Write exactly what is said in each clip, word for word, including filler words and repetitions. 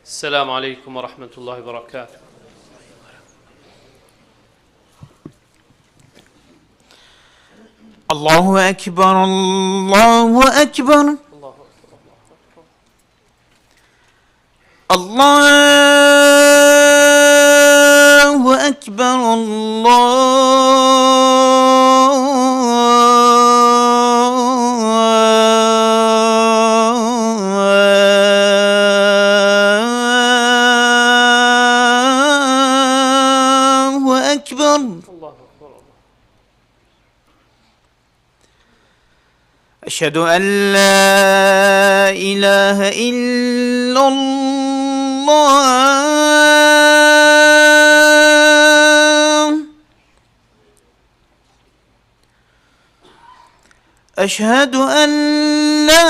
السلام عليكم ورحمة الله وبركاته. الله أكبر، الله أكبر. الله أكبر، الله أكبر. الله أكبر، الله أكبر. الله أكبر، الله. أشهد أن لا إله إلا الله. أشهد أن لا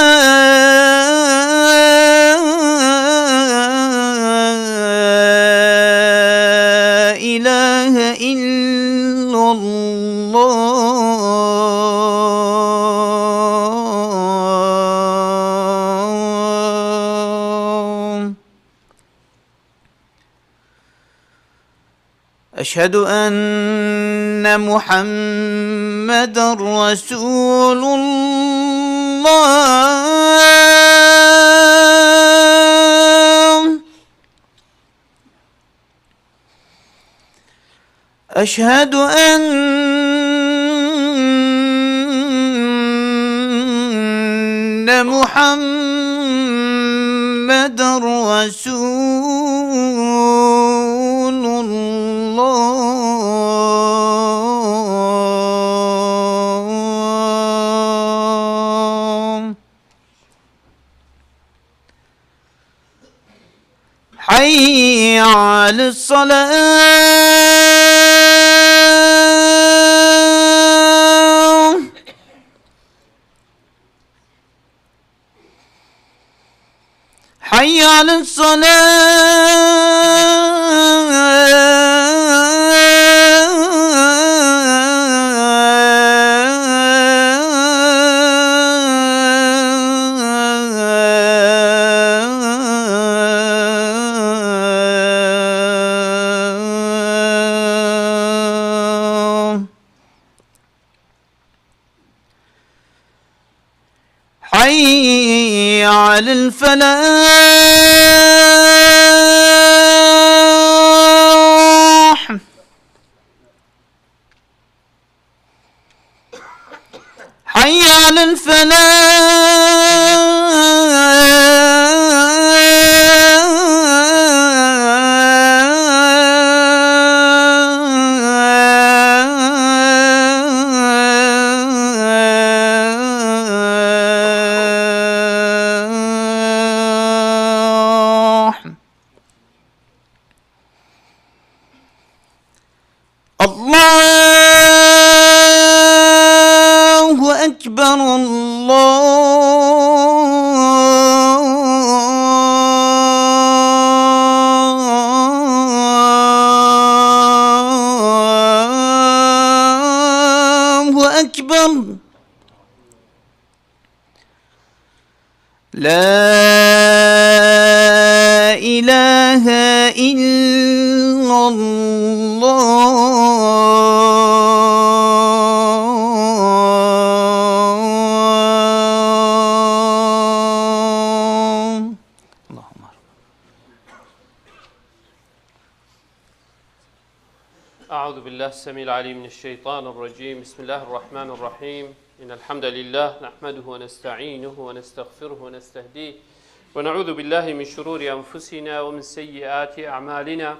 إله إلا الله. أشهد أن محمدا رسول الله. أشهد أن محمدا رسول الله. حي على الصلاة. حي على الصلاة. حي على الفلاح. حي على الفلاح. الله أكبر، الله أكبر. لا إله إلا الله. اللهم أعوذ بالله السميع العليم من الشيطان الرجيم. بسم الله الرحمن الرحيم. إن الحمد لله نحمده ونستعينه ونستغفره ونستهديه، ونعوذ بالله من شرور أنفسنا ومن سيئات أعمالنا.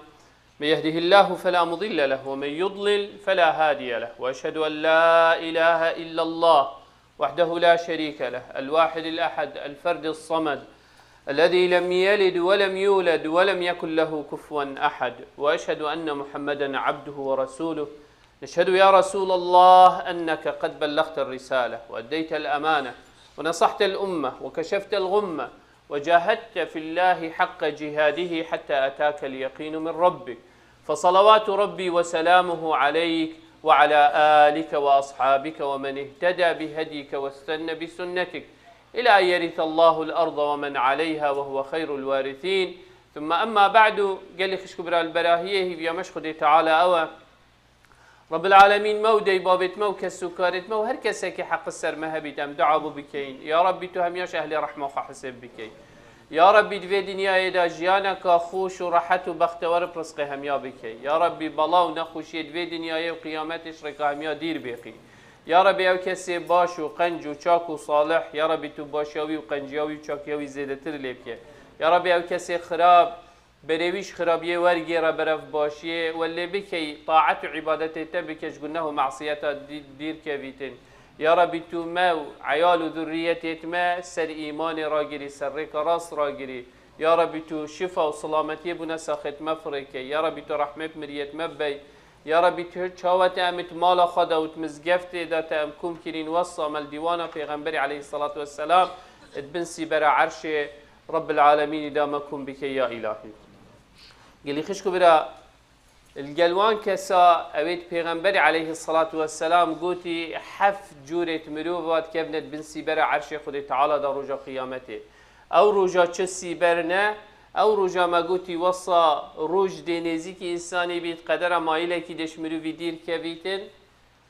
من يهده الله فلا مضل له، ومن يضلل فلا هادي له، وأشهد أن لا إله إلا الله وحده لا شريك له، الواحد الأحد، الفرد الصمد، الذي لم يلد ولم يولد ولم يكن له كفوا أحد، وأشهد أن محمدا عبده ورسوله. نشهد يا رسول الله أنك قد بلغت الرسالة وأديت الأمانة ونصحت الأمة وكشفت الغمة وجاهدت في الله حق جهاده حتى أتاك اليقين من ربك، فصلوات ربي وسلامه عليك وعلى آلك وأصحابك ومن اهتدى بهديك واستن بسنتك إلى أن يرث الله الأرض ومن عليها وهو خير الوارثين. Thumma emma ba'du, gelî xişk û bira, li berahiyê hîviya me ji Xwedê Teala ew e. Rabbil Alemîn me û dayê babêt me û kes û karêt me û her kesekî heqi ser me hebît, em dua bo bikeyin. Ya Rabbî, tu hemiya ji ehlê rehma xwe hisêb bikey. Ya Rabbî, di vê dinyayê de jiyaneka xweş û rehet û bextewer bi rizqê hemiya bikey. Ya Rabbî, bela û nexweşiyê di vê dinyayê û qiyametê ji rêka hemiya dîr bêxî. Ya Rabbî, ew kesê baş û qenc û çak û salih, ya Rabbî, tu başiya wî û qenciya wî û çakiya wî zêdetir lê bike. Ya Rabbî, ew kesê xirab, berê wî ji xirabiyê wergêre berev başiyê, we lê bikey, taet û îbadetê te bike, ji guneh û masiyeta dî-, dîr kevîtin. Ya Rabbî, tu me û eyal û zurriyetêt me ser îmanê ragirî, ser rêka rast ragirî. Ya Rabbî, tu şifa û silametiyê bûne saxêt me firê key. Ya Rabbî, tu rehmê bi miriyêt me bey. Ya Rabbî, tu çawa te em ê di mala xwe de û di mizgeftê de te em kom kirîn, wesa me li dîwana Pêxemberî aleyhisselatu vesselam di bin sîbera erşê Rabbil Alemînî de me kom bike ya îlahî. Gelî xişk û bira, li gel wan kesa ew ê di Pêxemberî aleyhisselatu vesselam gotî, heft cûrê di mirova dikevne di bin sîbera erşê Xwedê Teala de roja qiyametê. Ew roja çi sîber ne, ew roja me gotî wesa roj dê nêzîkî însanî bît, qedera mayîlekî dê ji mirovî dîr kevîtin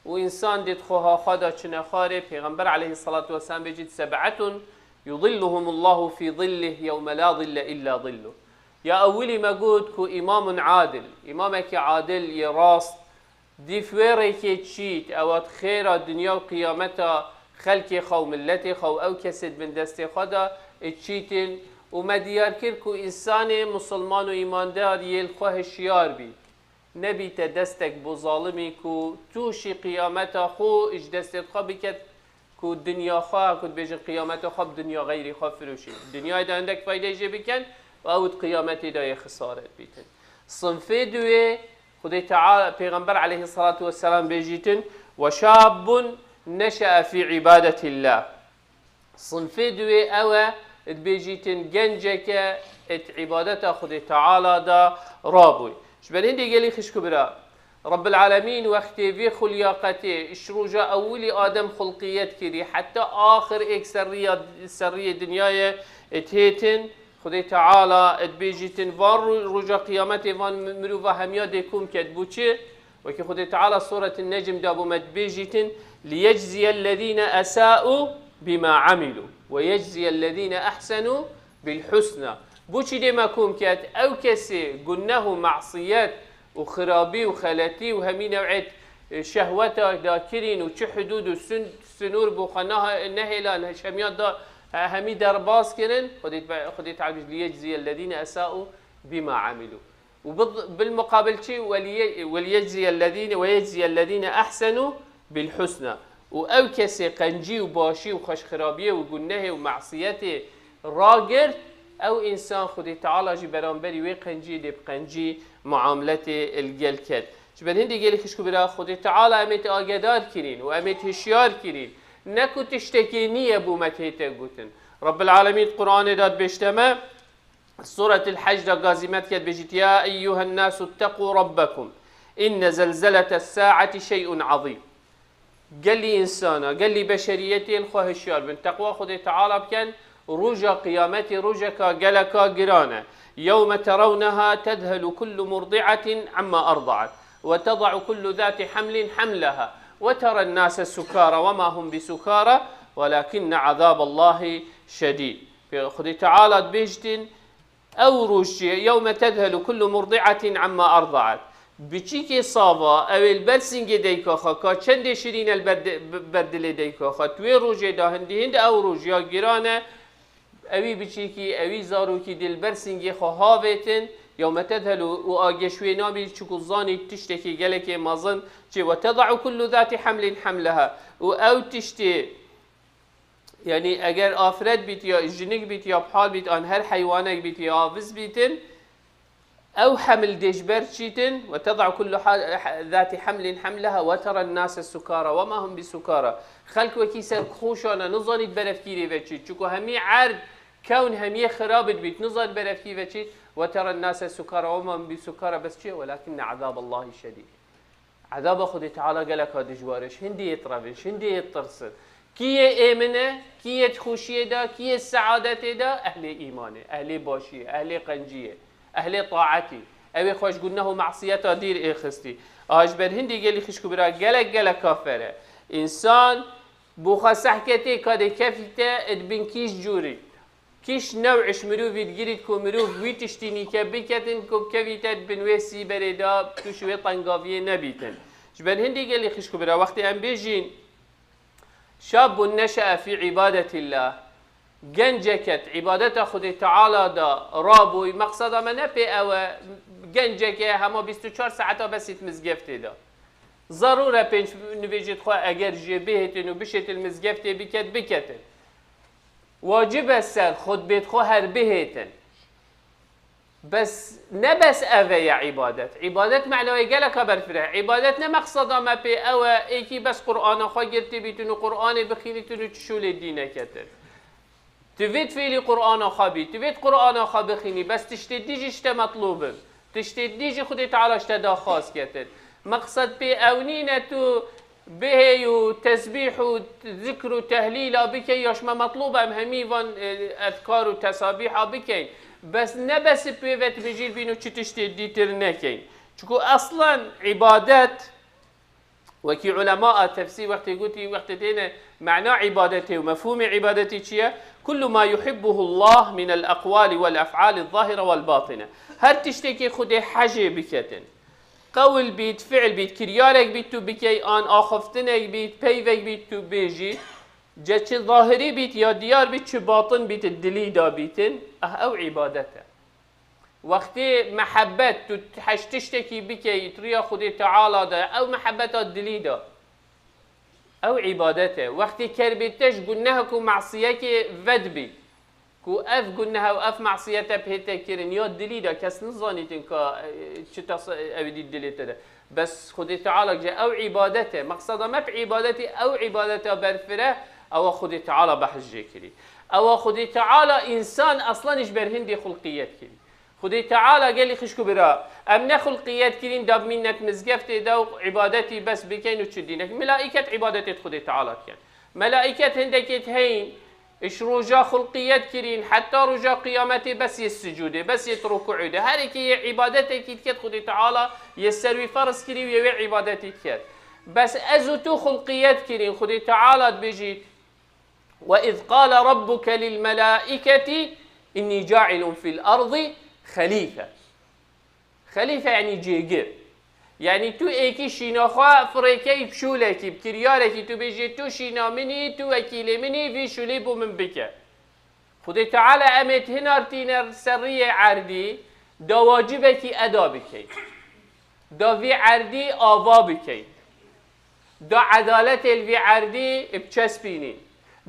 û însan dê di xweha xwe de çine xwarê. Pêxember aleyhisselatu vesselam bêjît, seb'etun yuzilluhumullahu fî zillih yewme la zille illa zilluh. Ya ewilî me got ku îmamun adil, îmamekî adil yê rast, dîf wê rêkê çît, ewa di xêra dinya û qiyameta xelkê xwe û miletê xwe û ew kesê di bin destê xwe de çîtin û me diyar kir ku însanê musulman û îmandar yê li xwe hişyar bî. Nebîte destek bo zalimî ku tûşî qiyameta xwe ji destê xwe biket, ku dinya xwe, ku dibêjin qiyameta xwe bi dinya xeyrî xwe firoşî. Dinyayê de hindek faydeyê jê bikin û ew di qiyametê de yê xisaret bîtin. Sinfê duwê, Xwedê Teala, Pêxember aleyhisselatu vesselam bêjîtin, "Ve şabbun neşe'e fî ibadetillah." Sinfê duwê ew e, dibêjîtin genceke di îbadeta Xwedê Teala de rabûy. Ji ber hindê gelî xişk û bira, Rabbil Alemîn wextê vê xulyaqetê, ji roja ewilî Adem xulqiyet kirî, heta axir êk serriya, serriyê dinyayê dihêtin, Xwedê Teala dibêjîtin, van ro-, roja qiyametê van mi-, mirova hemiya dê kom ket. Bo çi? Wekî Xwedê Teala Sûretin Necm da bo me dibêjîtin, "Liyecziyellezîne esa'u bima amilu ve yecziyellezîne ehsenu bil husna." Bo çi dê me kom ket? Ew kesê guneh û masiyet û xirabî û xeletî û hemî new'ê, e, şehweta da kirîn û çi hudûd û sun-, sinûr bo xwe neha-, nehêlan, hemiya da, he-, hemî derbas kirin. Xwedê, Xwedê Teala bêjî, "Liyecziyellezîne esa'u bima amilu." Û bi, bil muqabil çi? "Weliye-, weliyecziyellezîne, weyecziyellezîne ehsenu bil husna." Û ew kesê qencî û başî û xweşxirabiyê û gunehê û masiyetê ragirt, ew însan Xwedê Teala jî beramberî wê qenciyê dê bi qencî muameletê li gel ket. Ji ber hindê gelî xişk û bira, Xwedê Teala em ê te agedar kirîn û em ê te hişyar kirîn. Ne ku tiştekê nîye bo me tête gotin. Rabbil Alemîn di Quranê de dibêjte me, Sûretil Hec de gazî me dike, dibêjît, "Ya eyyuhen nasu tteqû rabbekum. Inne zelzeletes saati şey'un azîm." Gelî însana, gelî beşeriyetê li xwe hişyar bin. Teqwa Xwedê Teala bikin, roja qiyametê rojeka geleka giran e. Yewme terawneha tezhelu kullu murdi'atin amma erdaat. Ve teda'u kullu zati hamlin hamleha. Ve teren nase sukara ve ma hum bi sukara. Velakinne azaballahi şedîd. Pê Xwedê Teala dibêjtin, ew roj jî, "Yewme tezhelu kullu murdi'atin amma erdaat." Biçîkê sava, ew ê li ber singê dayika xwe, ka çendê şirîn e li ber di-, bi-, ber dilê dayika xwe. Tu wê rojê de hindî hind ew roj ya giran e, ewî biçîkî, ewî zarokî dê li ber singê xwe havêtin, "Yewme tezhelu", û agêş wê nabî, çiku zanî tiştekî gelekê mezin çê, "Ve teda'u kullu zati hamlin hamleha." Û ew tiştê, yanî eger afiret bît, ya jinik bît, ya pihal bît, an her heywanek bît, ya aviz bîtin, ew hemil dê ji ber çîtin, "Ve teda'u kullu ha-, ha-, zati hamlin hamleha ve teren nase sukara ve ma hum bi sukara." Xelk wekî serxoşan e, nizanît berevkî rê ve çît. Çiku hemî erd, kewn hemiyê xirab dibît, nizanît berevkî ve çît. "Ve teren nase sukara ve ma hum bi sukara." Bes çi ye? "Velakinne azaballahi şedîd." Ezaba Xwedê Teala geleka dijwar e. Ji hindê yê tirevin, ji hindê yê tirsin. Kî yê êmin e, kî yê di xweşiyê de, kî yê di seadetê de? Ehlê îmanê, ehlê başiyê, ehlê qenciyê. Ehlê taetî. Ew ê xwe ji guneh û masiyeta dîr êxistî. Aha ji ber hindî gelî xişk û bira gelek gelek kafer e. Însan bo xwe sehketê kadê kefîte di bin kîş cûrî. Kîş new'iş mirovî digirît ku mirov wî tiştî nîke biketin ku bikevîte di bin wê sîberê de tu ji wê tengaviyê nebîtin. Ji ber hindî gelî xişk û bira wextê em bêjîn, Şabun neşe'e fî ibadetillah. Genceket ibadeta Xwedê Teala da rabûy. Meqseda me ne pê ew e, genceke hema bîst û çar saeta besît mizgeftê da. Zerûr e pênc nivêjêt xwe eger jê bihêtin û bişêtin mizgeftê biket, biketin. Wacib e ser xutbêt xwe her bihêtin. Bes ne bes ev e ya îbadet. Îbadet manayê geleka berfireh. Îbadet ne meqseda me pê ew e, êkî bes Qur'ana xwe girtî bîtin û Qur'anê bixînîtin û çi şûlê dî neketin. Tu vêt fêlî Qur'ana xwe bî, tu vêt Qur'ana xwe bixînî, bes tiştê dî jî ji te metlûb in. Tiştê dî jî Xwedê Teala ji te daxwaz ketin. Meqsed pê ew nîne tu bihê û tesbîh û zikr û tehlîla bikey ya ji me metlûb e em hemî van, e, ezkar û tesabîha bikeyn. Bes ne bes bi wê ve tibêjîr bîn û çi tiştê dîtir nekeyn. Çiku eslen îbadet wekî ulema a tefsîr wextê gotî, wextê têne mena îbadetê û mefhûmê îbadetî çi ye? Kullu ma yuhibbuhu Allah min el-aqwali wal-ef'ali zahire wal-batine. Her tiştekê Xwedê hejê biketin. Qewl bît, fi'l bît, kiryarek bît tu bikey, an axiftinek bît, peyvek bît tu bêjî, ce çi zahirî bît ya diyar bît, çi batin bît, dilî da bîtin, ah, ew îbadet e. Wextê mehebet tu heş tiştekî bikey, it riya Xwedê Teala de, ew mehebeta dilî de. Ew îbadet e. Wextê kerbê te ji gunehek û masiyekê vedibî, ku ev guneh û ev masiyete pê te kirin, ya dilî de kes nizanîtin ka, e, çi tas-, ew dî dilê te de. Bes Xwedê Teala ce ew îbadet e. Meqseda me bi îbadetî ew îbadeta berfire, ewa Xwedê Teala behs jê kirî. Ewa Xwedê Teala însan eslan ji ber hindê xulqiyet kirî. Xwedê Teala gelî xişk û bira, em ne xulqiyet kirîn da bimînet mizgeftê de û îbadetî bes bikeyn û çi dînek. Melaiket îbadetê Xwedê Teala dikin. Melaiket hindekê heyîn, ji roja xulqiyet kirîn, heta roja qiyametê bes yê sicûdê, bes yê rukûê de. Her êkê yê îbadetekî diket Xwedê Teala yê ser wî ferz kirî û yê wê îbadetî diket. Bes ez û tu xulqiyet kirîn, Xwedê Teala dibêjî, وَإِذْ قَالَ رَبُّكَ لِلْمَلَائِكَةِ إِنِّي جَاعِلٌ فِي الْأَرْضِ خَلِيفَةً. Xelîfe yanî cêgir. Yanî tu êkî şîna xwe firêkey bi şûlekî, bi kiryarekî tu bêjê tu şîna min î, tu wekîlê min î, vî şûlî bo min bike. Xwedê Teala em ê hinartîne ser riyê erdî, da wacibekî eda bikeyn. Da vî erdî ava bikeyn. Da edaletê li vî erdî biçespînîn.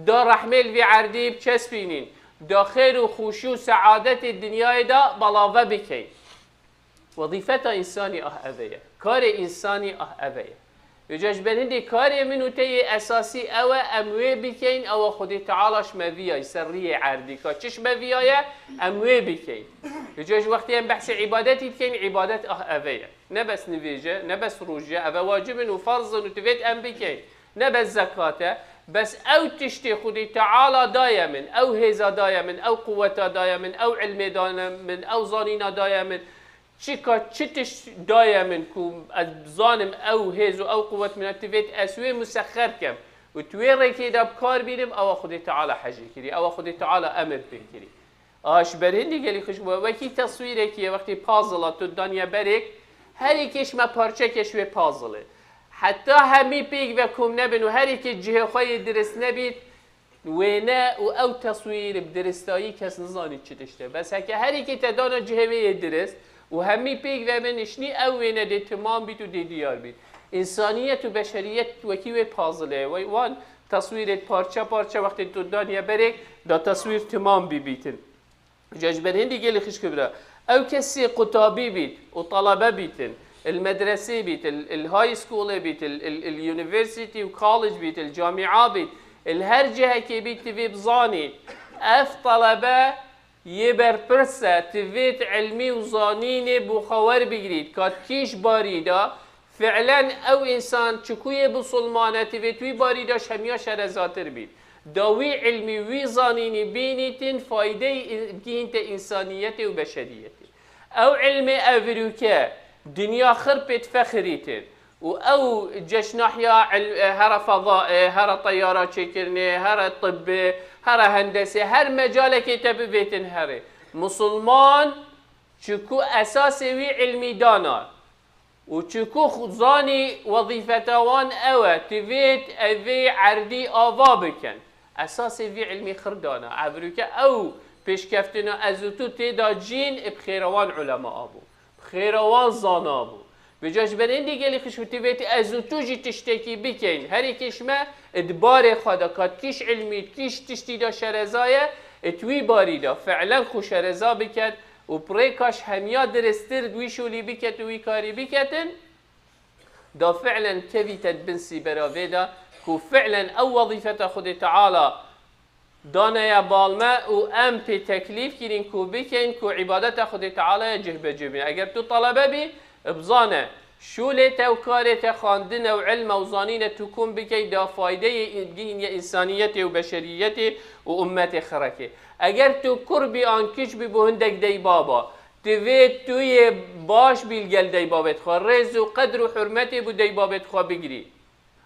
Da rehmê li vî erdî biçespînîn. Da xêr û xweşî û seadetê dinyayê de belave bikeyn. Wezîfeta însanî ah ev e ye. Karê însanî ah ev e ye. Vêca ji ber hindê karê min û te yê esasî ew e, em wê bikeyn, ewa Xwedê Teala ji me viyayî ser riyê erdî. Ka çi ji me viyaye, em wê bikeyn. Vêca ji wextê em behsê îbadetî dikeyn, îbadet ah ev e ye. Ne bes nivêje, ne bes rojye, ev e wacib in û ferz in û divêt em bikeyn. Ne bes zekat e, bes ew tiştê Xwedê Teala daye min, ew hêza daye min, ew quweta daye min, ew ilmê daye min, ew zanîna daye min, çika çi tişt daye min ku ez bizanim ew hêz û ew quwet min e, divêt ez wê musexxer kem û tu wê rêkê de bi kar bînim, ewa Xwedê Teala hejê kirî, ewa Xwedê Teala emir pê kirî. A ji ber hindî gelî xweş bû. Wekî teswîrekî ye, wextê puzzle-a tu daniye berêk, her yekê ji me parçeke ji wê puzzle-ê. Heta hemî pêk ve kom nebin û her yekê cihê xwe yê dirist nebît, wêne û ew teswîr bi diristayî kes nizanî çi tişt e. Bes heke her yekê te dana cihê wê yê dirist û hemî pêk ve bin, îşnî ew wêne dê timam bît û dê diyar bît. Însaniyet û beşeriyet wekî wê puzzle-ê. Wey wan teswîrê parçe parçe wextê tu daniye berêk da teswîr timam bî bîtin. Ca ji ber hindî gelî xişk bira. Ew kesê qutabî bît û talebe bîtin, il medresê bît, il, il high schoolê bît, il, il, il university û college bît, il camia bît, il her cihekê bît, divê bizanî. Ev talebe yê berpirs e, divêt ilmî û zanînê bo xwe werbigirît, ka kî ji barî da, Fi'len ew însan çikuyê bisilman e, divêt wî barî de ji hemiya şerezatir bît. Da wî ilmî, wî zanînî bînîtin faydeyê in-, bigihînte însaniyetê û beşeriyetê. Ew ilmê evrûke dinya xir pê difexirîtin û ew ceşnahiya il-, here feza, here teyara çêkirinê, here tibbê, here hendesê, her mecalekê te bivêtin herê. Musulman çiku esasê wî ilmî dana û çiku xu-, zanî wezîfeta wan ew e, divêt evê erdî ava bikin. Esasê vî ilmî xir dana. Evrûke ew pêşkeftina ez û tu tê de cîn, bi xêra wan ulema abû. Bi xêra wan zana bû. Vêca ji ber hindî gelî xişk û tivêt ez û tu jî tiştekî bikeyn. Herî kêşme di barê xwe de ka kîş ilmî, kîş tiştî de şereza ye, di wî barî de fi'len xwe şereza biket û bi rêka ji hemiya dirêstir di wî şûlî biket û wî karî biketin, da fi'len kevîte di bin sîbera vê de ku fi'len ew wezîfeta Xwedê Teala dane ye bal me û em pê teklîf kirîn ku bikeyn ku îbadeta Xwedê Teala ye cih be cih bî. Eger tu talebe bî, bizane, şûlê te û karê te xwendin e û ilm e û zanîn e tu kom bikey da faydeyê gihîniye însaniyetê û beşeriyetê û ummetê xirekê. Eger tu kur bî an kiç bî bo hindek dey baba, divê tu yê baş bî li gel dey babêt xwe, rêz û qedr û hurmetê bo dey babêt xwe bigirî.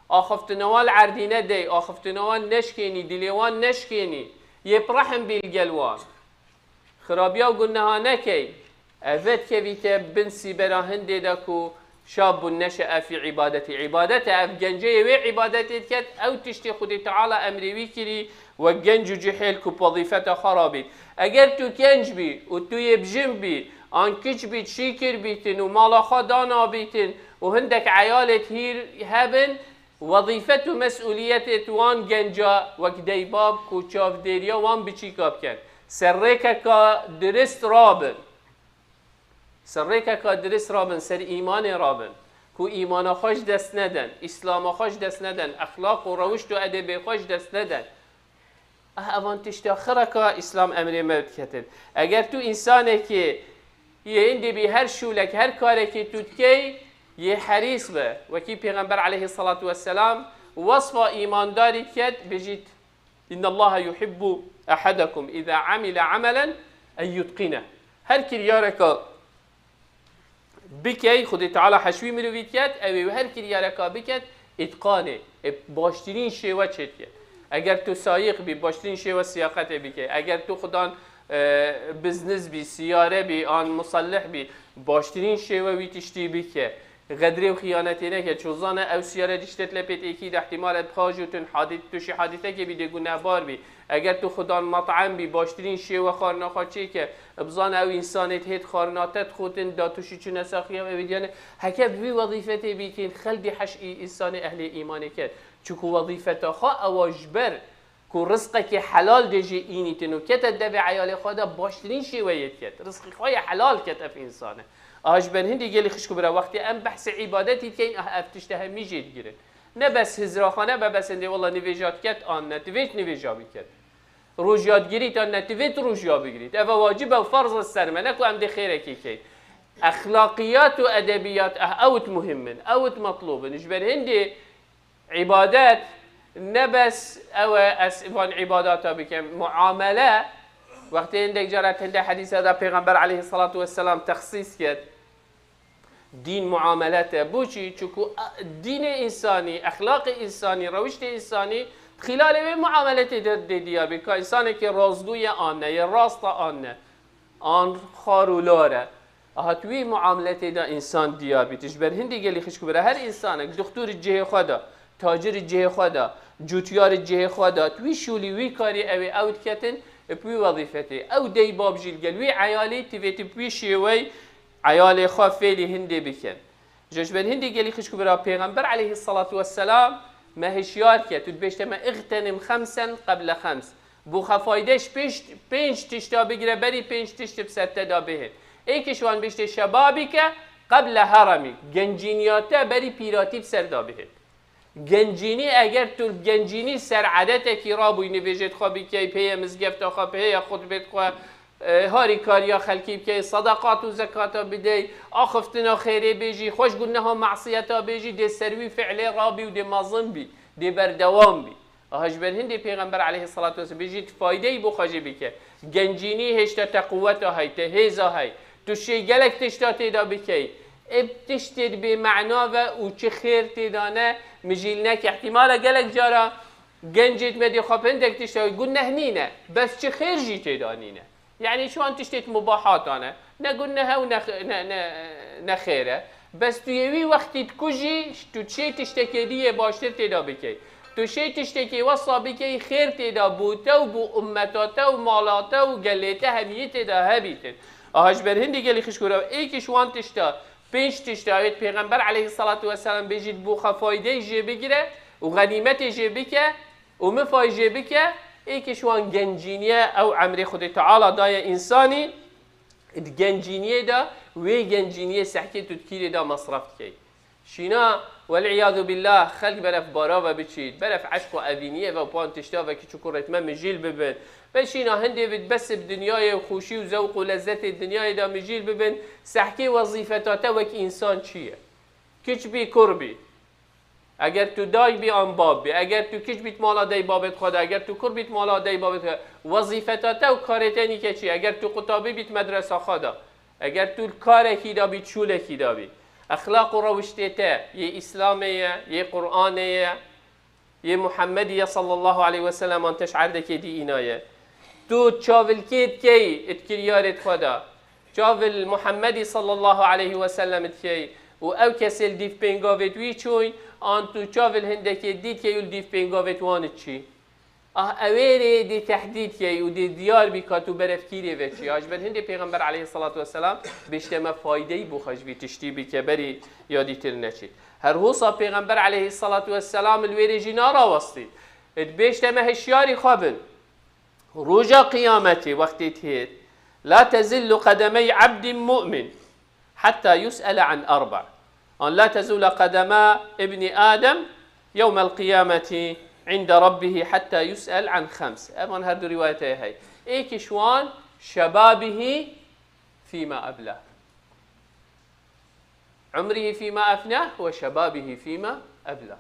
Axiftina wan li erdî nedey, axiftina wan neşkênî, dilê wan neşkênî, yê bi rehm bî li gel wan. Xirabiya û guneha nekey, ev vedikevîte bin sîbera hindê de ku şabun neşe'e fî îbadetî. Îbadet e, ev genceyê wê îbadetê diket, ew tiştê Xwedê Teala emrê wî kirî, wek genc û cihêl ku bi wezîfeta xwe rabît. Eger tu genc bî û tu yê bijin bî, an kiç bît, şîkir bîtin û mala xwe dana bîtin û hindek eyalêt hîr hebin, wezîfet û mesûliyetêt wan genca wek deybab ku çavdêriya wan biçîka bikin. Ser rêkeka dirist rabin. Ser rêkeka dirist rabin, ser îmanê rabin. Ku îmana xwe ji dest neden, îslama xwe ji dest neden, exlaq û rewişt û edebê xwe ji dest neden. Ah, evan tişta xireka îslam emrê me diketin. Eger tu însanekî yê hindî bî her şûlek, her karekî tu dikey, yê herîs be. Wekî Pêxember aleyhissalatu vesselam wesfa îmandarî diket, bijît, "İnnallaha yuhibbu ahadukum iza amile amelen en yutqine." Her kiryareka bikey, Xwedê Teala heşwî mirovî diket, ew ê her kiryareka biket, îtqanê, ê baştirîn şêwe çê diket. Eger tu sayiq bî, baştirîn şêwe siyaqetê bikey. Eger tu xudan, e, bizniz bî, siyare bî, an musellih bî, baştirîn şêwe wî tiştî bike. Xedrê û xiyanetê neke, ço zane ew siyare diştet lepêt êkî de ihtimal e bixajûtin, hadî-, tu şî hadîtekê bî dê gunehbar bî. Eger tu xudan mat'em bî, baştirîn şêwe xwarina xwe çêke, bizane ew însanê dihêt xwarina te dixotin, da tu şî çûne saxiya ew ê diyane. Heke bi vî wezîfetê bîtîn, xelbî heş î-, însanê ehlê îmanê ket. Çiku wezîfeta xwe ewa ji ber ku rizqekê helal dê jê înîtin û kete devê eyalê xwe de baştirîn şêweyê diket. Rizqî xwe yê helal ket ev însane. Aha ji ber hindî gelî xişk û bira wextê em behsê îbadetî dikeyn, ah ev tişte hemî jê digirin. Ne bes hizra xwe, ne be bes hindê wela nivêja diket an ne, divêt nivêja biket. Rojya digirît an ne, divêt rojya bigirît. Eve wacib e û ferz e ser me, ne ku em dê xêrekî keyn. Exlaqiyat û edebiyat, eh, ewt muhim in, ewt metlûb in. Ji ber hindê îbadet ne bes ew e ez van îbadata bikim, muamele, wextê hindek cara hinde hedîsa de Pêxember aleyhissalatu vesselam texsîs kir. Dîn muamelet e. Boçî? Çiku a-, dînê însanî, exlaqê însanî, rewiştê însanî di xîlalê wê muameletê de dê diyar bê. Ka însanekî rastgû ye an ne, yê rast e an ne, an xar û lar e. Aha tu wî muameletê de însan diyar bî. Tu ji ber hindî gelî xişk û bira her însanek, duxtur cihê xwe de, tacir cihê xwe de, cûtyar cihê xwe de, tu wî şûlî, wî karî ew ê ew diketin, bi wî wezîfetê. Ew dey bab jî li gel wî eyalî, tu vê tu bi wî şêwey eyalê xwe fêlî hindê bikin. Ji ber hindî gelî xişk û bira Pêxember aleyhissalatu vesselam me hişyar ke, tu dibêjte me, "Îxtenim xemsen qeble xems." Bo xwe fayde ji pênc, pênc tişta bigire, berî pênc tişt bi ser te de bihên. Êk ji wan bêjte, "Şebabike qeble heremî." Gencîniya te berî pîratî bi ser de bihên. Gencînî, eger tu gencînî ser edetekî rabûyî, nivêjêt xwe bikey, pêye mizgefta xwe, pêye xutbêt xwe, e, harîkariya xelkî bikey, sedeqat û zekata bidey, axiftina xêrê bêjî, xwe ji guneha masiyeta bêjî, dê ser wî fi'lê rabî û dê mezin bî, dê berdewam bî. Aha ji ber hindê Pêxember aleyhissalatu vesselam bêjî, tu faydeyî bo xwe jê bike. Gencînî hêşta te quweta hey, te hêza hey. Tu şê gelek tişta têda bikey. Ê tiştê bê mena ve û çi xêr têda ne, mijîl neke. Îhtîmala gelek cara gencêt me dê xwe hindek tişta guneh nîne. Bes çi xêr jî têda nîne. Yanî şiwan tiştêt mubahatan e. Ne guneh e û ne, ne, ne, ne xêr e. Bes tu yê wî wextî dikujî, tu çê tiştekê dî yê baştir têda bikey. Tu şê tiştekê wesa bikey, xêr têda bo te û bo ummeta te û mala te û gelê te hemiyê têda hebîtin. Aha ji ber hindî gelî xişk û rew, êkî ji wan tişta, pênc tişta wêt Pêxember aleyhissalatu vesselam bêjît bo xwe faydeyê jê bigire û xenîmetê jê bike û mifay jê bike, êkî ji wan gencîniye ew emrê Xwedê Teala daye însanî, di gencîniyê de wê gencîniyê sehkê tu dikîrê de mesref dikey. Şîna, welîyadu billah, xelk berev bara ve biçît, berev eşq û evîniyê ve û pan tişta ve kiç û kurêt me mijîl bibin. Ve şîna hindê bi bes bi dinyayê û xûşî û zewq û lezzetê dinyayê de mijîl bibin, sehkê wezîfeta te wek însan çi ye? Kiç bî, kur bî. Eger tu dayk bî an bab bî, eger tu kiç bît mala dey babêt xwe de, eger tu kur bît mala dey babêt xwe de, wezîfeta te û karê te nîke çi? Eger tu qutabî bît medresa xwe de, eger tu karekî de bît, şûlekî de bî, exlaq û rewiştê te yê Îslamê ye, yê Qur'anê ye, yê Muhemmedî ye sallallahu aleyhi ve sellem an te ji erdekê dî înaye. Tu çavilkê dikey it kiryarêt xwe de. Çavil Muhemmedî sallallahu aleyhi ve sellem dikey û ew kesê li dîv pêngavêt wî çûy, an tu çavil hindekê dî dikey û li dîv pêngavêt wan diçî. Ah, ewê rê dê tehdîd key û dê diyar bî ka tu berevkîrê ve çi. Ya ji ber hindê Pêxember aleyhissalatu vesselam bêşte me faydeyî bû xwe ji vî tiştî bike berî ya dîtir neçît. Her hosa Pêxember aleyhissalatu vesselam li wê rê jî narawestî. Dibêşte me hişyarî xwe bin. Roja qiyametê wextê têt, "La tezillu qedemey abdin mu'min hatta yus'ele an arba." An la tezula qedema ibni Adem yewmel qiyameti inde rabbihi hatta yus'el an xems. Evan her du rivayetê hey. Êkî şwan şebabihi fîma eblah. Umrihi fîma efnah ve şebabihi fîma eblah.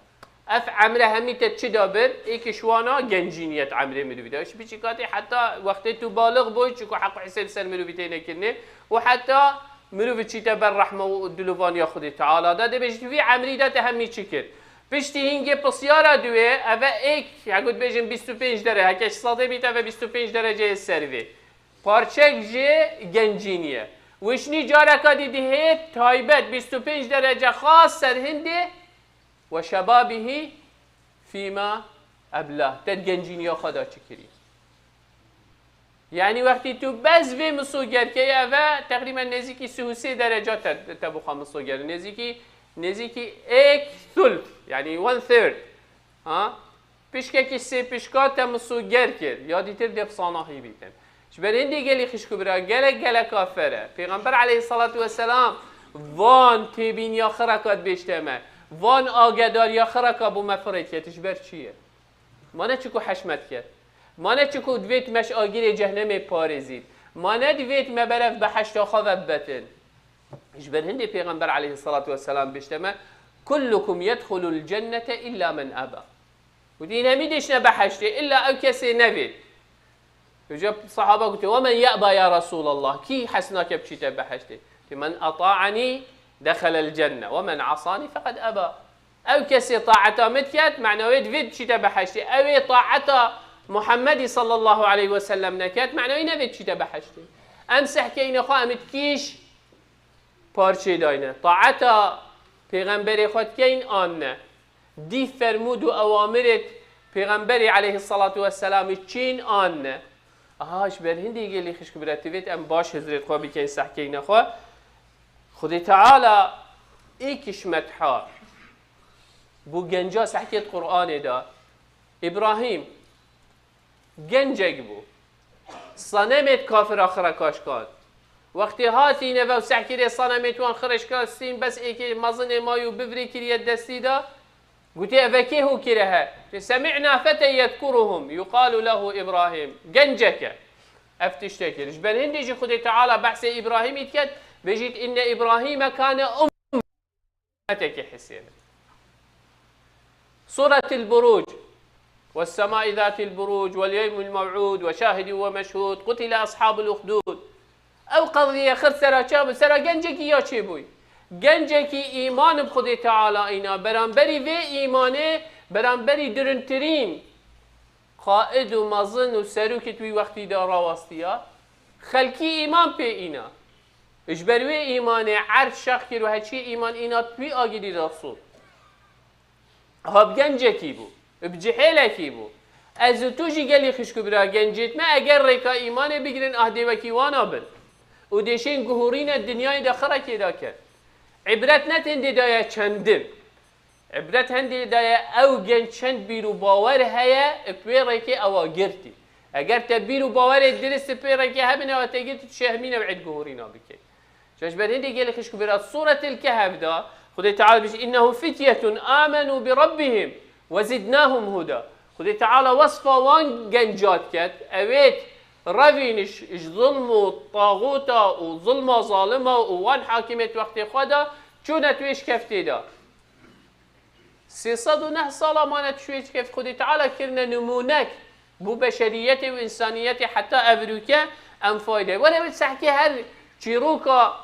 Ev emre hemî te çi da bir? Êkî şwana gencîniyet emrê mirovî de. Ji biçîkatê heta wextê tu balix bûy, çiku heq û hesêb ser mirovî têne kirinê û heta mirovî çîte ber rehme û dilovaniya Xwedê Teala de. Dibêjit vî emrî de te hemî çi kir? Piştî hîngê pisyara duê, eve êk, ya got bêjin bîst û pênc dere, heke ji sedê bît, eve bîst û pênc dereceyê ser vê. Parçek ji gencînî ye. Wişnî careka dî dihê taybet bîst û pênc derece xas ser hindê we şebabihî fîma eblah. Te di gencîniya xwe de çi kirî? Yanî wextî tu bez vê misogerkeyê eve teqrîben nêzîkî sî û sê derece te, te bi xwe misoger. Nêzîkî, nêzîkî êk thulth, yanî one third. Ha? Pişkekî sê pişka te misoger kir, ya dîtir dê bi sanahî bîtin. Ji ber hindê gelî xişk û bira, gelek geleka fer e. Pêxember aleyhissalatu vesselam van têbîniya xireka dibêjte me, van agedariya xireka bo me firêt ket, ji ber çi ye? Ma ne çiku heşmet ket? Ma ne çiku divêt me ji agirê cehnemê parêzît? Ma ne divêt me berev beheşta xwe ve bibetin? Ji ber hindê Pêxember aleyhissalatu vesselam bêjte me, "Kullukum yedxulul cennete illa men eba." Û dîn hemî dêşine beheştê, illa ew kesê nevê. Vêca sahaba gote, "Ve men ye'ba ya Resûlallah?" Kî hez nake biçîte beheştê? Gote, "Men eta'enî dexelel cenne, ve men asani feqed eba." Ew kesê taeta min diket, mena wê divê biçîte beheştê. Ew ê taeta Muhemmedî sallallahu aleyhi ve sellem neket, mena wê nevê biçîte beheştê. Em sehkeyne xwe, em ê kîş parçê dayne. Taeta Pêxemberê xwe dikeyn an ne? Dî fermûd û ewamirêt Pêxemberê aleyhissalatu vesselamî çîn an ne? Aha, ji ber hindê gelî xişk bira tivêt em baş hizrêt xwe bikeyn sehkeyne xwe. Xwedê Teala êk hişmetha bo genca sehkêt Qur'anê da. Îbrahîm, Gencek bû. Sanemêt kafira xirekaş kat. Wextê hatîne ve û sehkirê sanemêt wan xireşka stîn, bes êkê mezinê may û bivrî kiriye destî de. Gotê, "Eve kê hû kire he?" Tê, "Semi'na fete yedkuruhum yuqalu lehu Îbrahîm." Gencek e. Ev tiştek kir. Ji ber hindê jî Xwedê Teala behsê Îbrahîmî diket, bêjît, "Inne Îbrahîme kane ummetekî hisêne." Suretil Buruc. والسماء ذات البروج واليوم الموعود وشاهد ومشهود قتل أصحاب الأخدود. Ew qeziyê xir sera çi bû? Sera gencekî ya çêbûyî. Gencekî îman bi Xwedê Teala îna, beramberî vê îmanê, beramberî dirintirîn qaid û mezin û serokê di wî wextî de rawastiya, xelkî îman pê îna. Ji ber wê îmanê erd şex kir û heçî îman îna di wî agirî de sot. Ha bi gencekî bû, bi cihêlekî bû. Ez û tu jî gelî xişk û bira gencêt me, eger rêka îmanê bigirin, ahdê wekî wana bin. Û dêşên guhorîne dinyayê de xirekê de ken. Îbret ne tendê de ye çendin. Îbret hendê de ye ew genç çend bîr û bawer heye, bi wê rêkê ewa girtî. Eger te bîr û bawerê dirist bi wê rêkê hebin, ewa te girtî, tu şehmîne û id guhorîna bikey. Ji ber hindê gelê xişk û bira Sûretil Kehf da, Xwedê Teala dibêje, "Innehu fityetun amenu bi rabbihim ve zidnahum huda." Xwedê Teala wesfa wan genca diket, ewêt revîniş ji zulm û taxûta û zulma zalima û wan hakimêt wextê xwe da, çûne tu wê şikeftê da. Sê sed û neh sala mane tu şûyê çi kef Xwedê Teala kirine nimûnek bo beşeriyetê û însaniyetê heta evrûke em fayde. Were wê sehkê her çîroka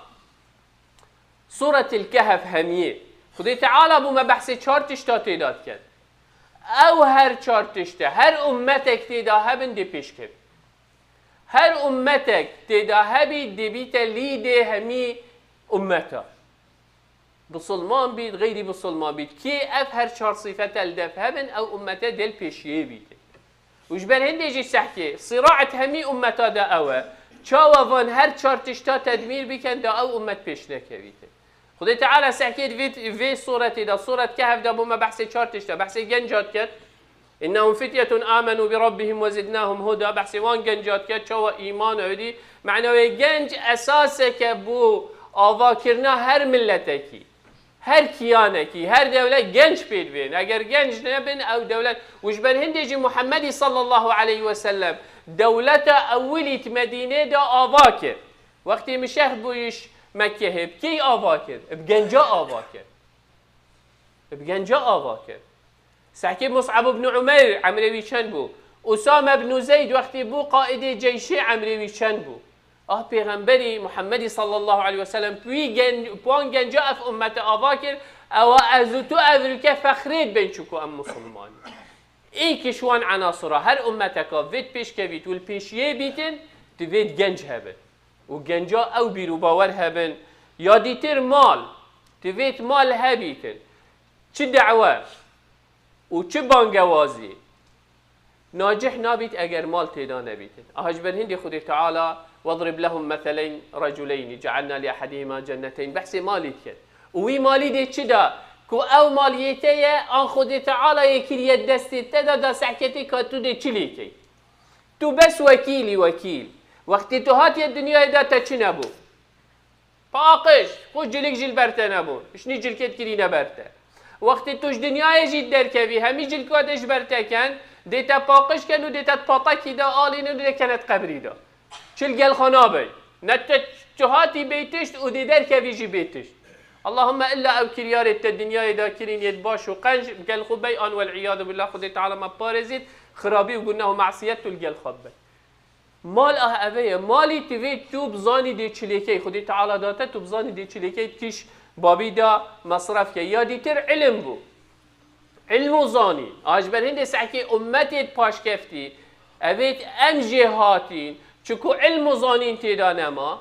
Sûretil Kehf hemiyê. Xwedê Teala bo me behsê çar tişta tê de diket. Ew her çar tişte, her ummetek tê de hebin dê pêş kevin. Her ummetek tê de hebî dê bîte lîdê hemî ummeta. Bisilman bît, xeyrî bisilman bît. Kê ev her çar sîfete li dev hebin, ew ummete dê li pêşiyê bîtin. Û ji ber hindê jî sehkê, sîraet hemî ummeta de ew e. Çawa van her çar tişta tedmîr bikin, da ew ummet pêş nekevîtin. Xwedê Teala sehkê di vê, vê sûretê de, sûret Kehf de bo me behsê çar tişta, behsê genca diket. "Innehum fityetun amenu bi rabbihim ve zidnahum huda." Behsê wan genca dike, çawa îman ewdî. Mena wê genc esaseke bo avakirina her miletekî, her kiyanekî, her dewlet genc pê dibên. Eger genc nebin, ew dewlet. Û ji ber hindê jî Muhammedî sallallahu aleyhi ve sellem dewleta ewilî di Medînê de ava kir. Wextê mişex bûyî ji Mekkehê, bi key ava kir? Bi genca ava kir. Bi genca ava kir. Sehkê Mus'ab ibn Umeyr emrê wî çend bû? Usame ibn Zeyd wextê bû qaidê ceyşê emrê wî çend bû? Ah Pêxemberî Muhammedî sallallahu aleyhi ve sellem wî gen-, wan genca ev ummete ava kir, ewa ez û tu ev ülke fexrê dibên çuku em musulman in. Ê ki ji wan enasira her ummeteka vê pêşkevît û li pêşiyê bîtin, divêt genc hebin. Û genca ew bîr û bawer hebin, ya dîtir mal, divêt mal hebîtin. Çi dewe û çi bangewazî nacih nabît eger mal têda nebîtin. Aha ji ber hindê Xwedê Teala, "Wedrib lehum meseleyn reculeyn cealna li ehedihima cenneteyn." Behsê malî dikin. Û wî malî dê çi da? Ku ew mal yê te ye, an Xwedê Teala yê kiriye destê te da, da sehketê ka tu dê çi lê key? Tu bes wekîlî wekîl. Wextê tu hatiye dinyayê de te çi nebû? Paqij, xwe cilik jî li ber te nebû. Hişnî cilkê dikirîne ber te. Wextê tu ji dinyayê jî derkevî, hemî cilka te ji ber te ken, dê te paqij ken û dê te di patekî de alînin û dê kene di qebrî de. Çi li gel xwe nabey. Ne te tu hatî bê tişt û dê derkevî jî bê tişt. Allahümme illa ew kiryarê te dinyayê de kirîn yê baş û qenc, gel xwe bey an wel iyadu billah, Xwedê Teala me parêzît, xirabî û gunah û masiyet tu li gel xwe bibey. Mal ah eve ye. Malî tu vê tu bizanî dê çilêkey. Xwedê Teala date tu bizanî dê çilêkey tiş babî da mesref ke. Ya dîtir ilim bû. Ilm û zanîn. A ji ber hindê sehkê ummetê paşkeftî. Evêt em jê hatîn. Çiku ilm û zanîn têda nema.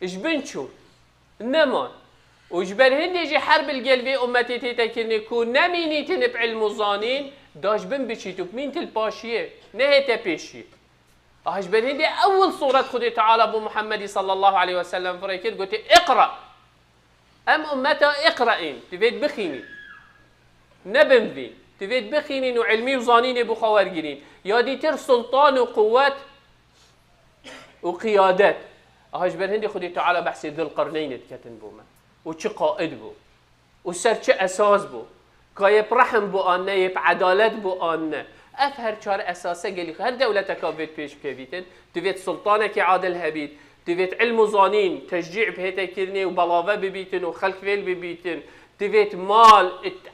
Ji bin çûn. Neman. Û ji ber hindê jî her bil gel vê ummetê tête kirinê ku nemînîtin bi ilm û zanîn, da ji bin biçît û bimîntin li paşiyê, nehête pêşiyê. Ah ji ber hindê ewil sûret Xwedê Teala bo Muhammedî sallallahu aleyhi ve sellem firê kir, gotê, "Iqra." Em ummeta iqra in, divêt bixînî. Ne bimvîn, divêt bixînîn û ilmî û zanînê bo xwe wergirîn. Ya dîtir sultan û quwet û qiyadet. Aha ji ber hindê Xwedê Teala behsê Zilqirneynê diketin bo me. Û çi qaid bû. Û ser çi esas bû. Ka yê bi rehm bû an ne, yê bi edalet bû an ne. Ev her çar esase gelî her dewleteka vêt pêş bikevîtin. Divêt sultanekî adil hebît. Divêt ilm û zanîn, teşcî bihête kirinê û belave bibîtin û xelk vêl bibîtin. Divêt mal,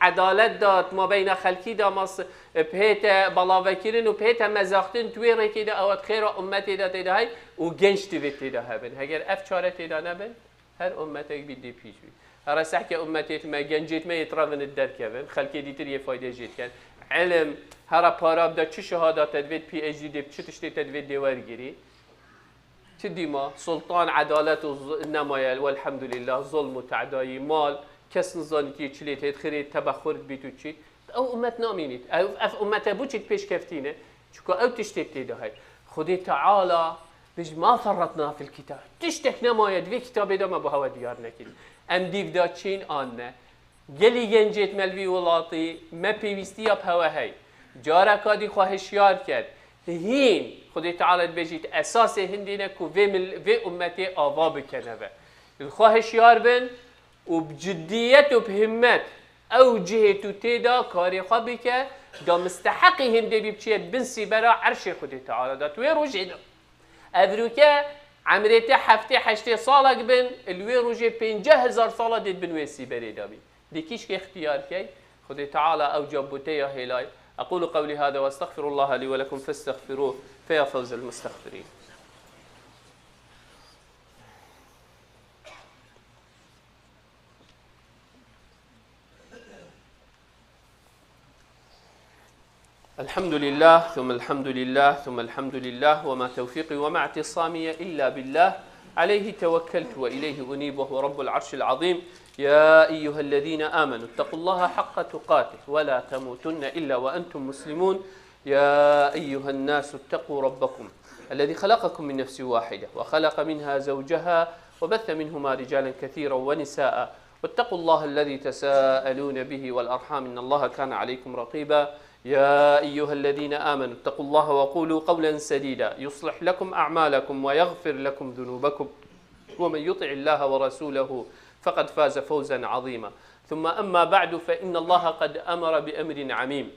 edalet da, di mabeyna xelkî da mas, bihête balavekirin û bihête mezaxtin, tu wê rêkê de ew xêra ummetê de tê de hey û genç divêt tê de hebin. Heger ev çare tê de nebin, her ummetek bî dê pîş bî. Here sehke ummetêt me, gencêt me yê tirevin id derkevin, xelkê dîtir yê fayde jê dikin. Ilim, here para bide, çi şehada te divêt, P H D dê, çi tiştê te divêt dê wergirî. Çi dîma? Sultan edalet û z-, nemaye, welhemdulillah, zulm û te'dayî, mal, kes nizanî tê çi lê têt, xirê tebexur bît û çît. Ew ummet namînît. Ew, ev ummete bû çît pêşkeftî ne. Çuka ew tiştê tê de hey. Xwedê Teala bêj, "Ma ferretna fil kitab." Tiştek nemaye, di vê kitabê de me bo hewe diyar nekir. Em dîv da çîn an ne. Gelî gencêt me li vî welatî, me pêwîstiya bi hewe hey. Careka dî xwe hişyar ket. Hîn, Xwedê Teala dibêjît, esasê hindî ne ku vê mil-, vê ummetê ava bike neve. Li xwe hişyar bin û bi ciddiyet û bi himmet ew cihê tu tê de karê xwe bike, da misteheqî hindê bî biçiye bin sîbera erşê Xwedê Teala da. Tu wê rojê de Evroke emrê te heftê heştê salek bin, li wê rojê pênceh hezar sala dê di bin wê sîberê de bî. Dê kîşkê ixtiyar key, Xwedê Teala ew ca bo te ya hêlay. أقول قولي هذا وأستغفر الله لي ولكم فاستغفروه فيا فوز المستغفرين. الحمد لله، ثم الحمد لله، ثم الحمد لله، وما توفيقي وما اعتصامي إلا بالله، عليه توكلت وإليه أنيب، وهو رب العرش العظيم. يا أيها الذين آمنوا اتقوا الله حق تقاته ولا تموتن إلا وأنتم مسلمون. يا أيها الناس اتقوا ربكم الذي خلقكم من نفس واحدة وخلق منها زوجها وبث منهما رجالا كثيرا ونساء واتقوا الله الذي تساءلون به والأرحام إن الله كان عليكم رقيبا. يا أيها الذين آمنوا اتقوا الله وقولوا قولا سديدا يصلح لكم أعمالكم ويغفر لكم ذنوبكم ومن يطع الله ورسوله فقد فاز فوزا عظيما. ثم أما بعد فإن الله قد أمر بأمر عميم.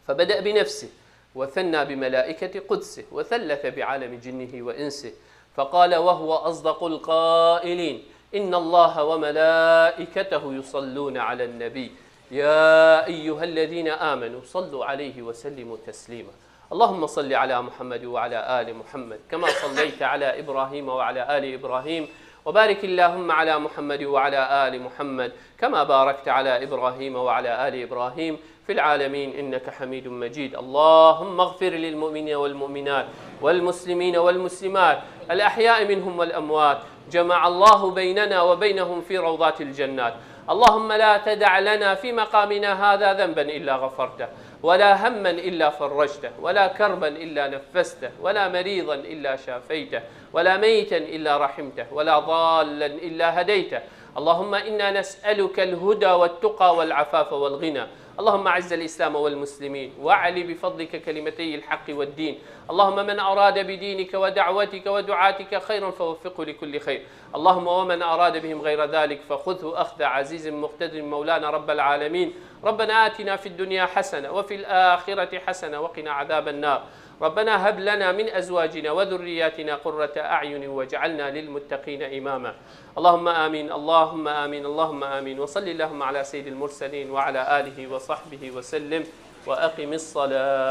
فبدأ بنفسه وثنى بملائكة قدسه وثلث بعالم جنه وإنسه فقال وهو أصدق القائلين: إن الله وملائكته يصلون على النبي يا أيها الذين آمنوا صلوا عليه وسلموا تسليما. اللهم صل على محمد وعلى آل محمد كما صليت على إبراهيم وعلى آل إبراهيم وبارك اللهم على محمد وعلى آل محمد كما باركت على إبراهيم وعلى آل إبراهيم في العالمين إنك حميد مجيد. اللهم اغفر للمؤمنين والمؤمنات والمسلمين والمسلمات الأحياء منهم والأموات. جمع الله بيننا وبينهم في روضات الجنات. اللهم لا تدع لنا في مقامنا هذا ذنبا إلا غفرته، ولا هما إلا فرجته، ولا كربا إلا نفسته، ولا مريضا إلا شافيته، ولا ميتا إلا رحمته، ولا ضالا إلا هديته. اللهم إنا نسألك الهدى والتقى والعفاف والغنى. اللهم أعز الإسلام والمسلمين، وأعل بفضلك كلمتي الحق والدين. اللهم من أراد بدينك ودعوتك ودعاتك خيرا فوفقه لكل خير. اللهم ومن أراد بهم غير ذلك فخذه أخذ عزيز مقتدر مولانا رب العالمين. ربنا آتنا في الدنيا حسنة وفي الآخرة حسنة وقنا عذاب النار. ربنا هب لنا من أزواجنا وذرياتنا قرة أعين واجعلنا للمتقين إماما. اللهم آمين، اللهم آمين، اللهم آمين. وصل اللهم على سيد المرسلين وعلى آله وصحبه وسلم. وأقم الصلاة.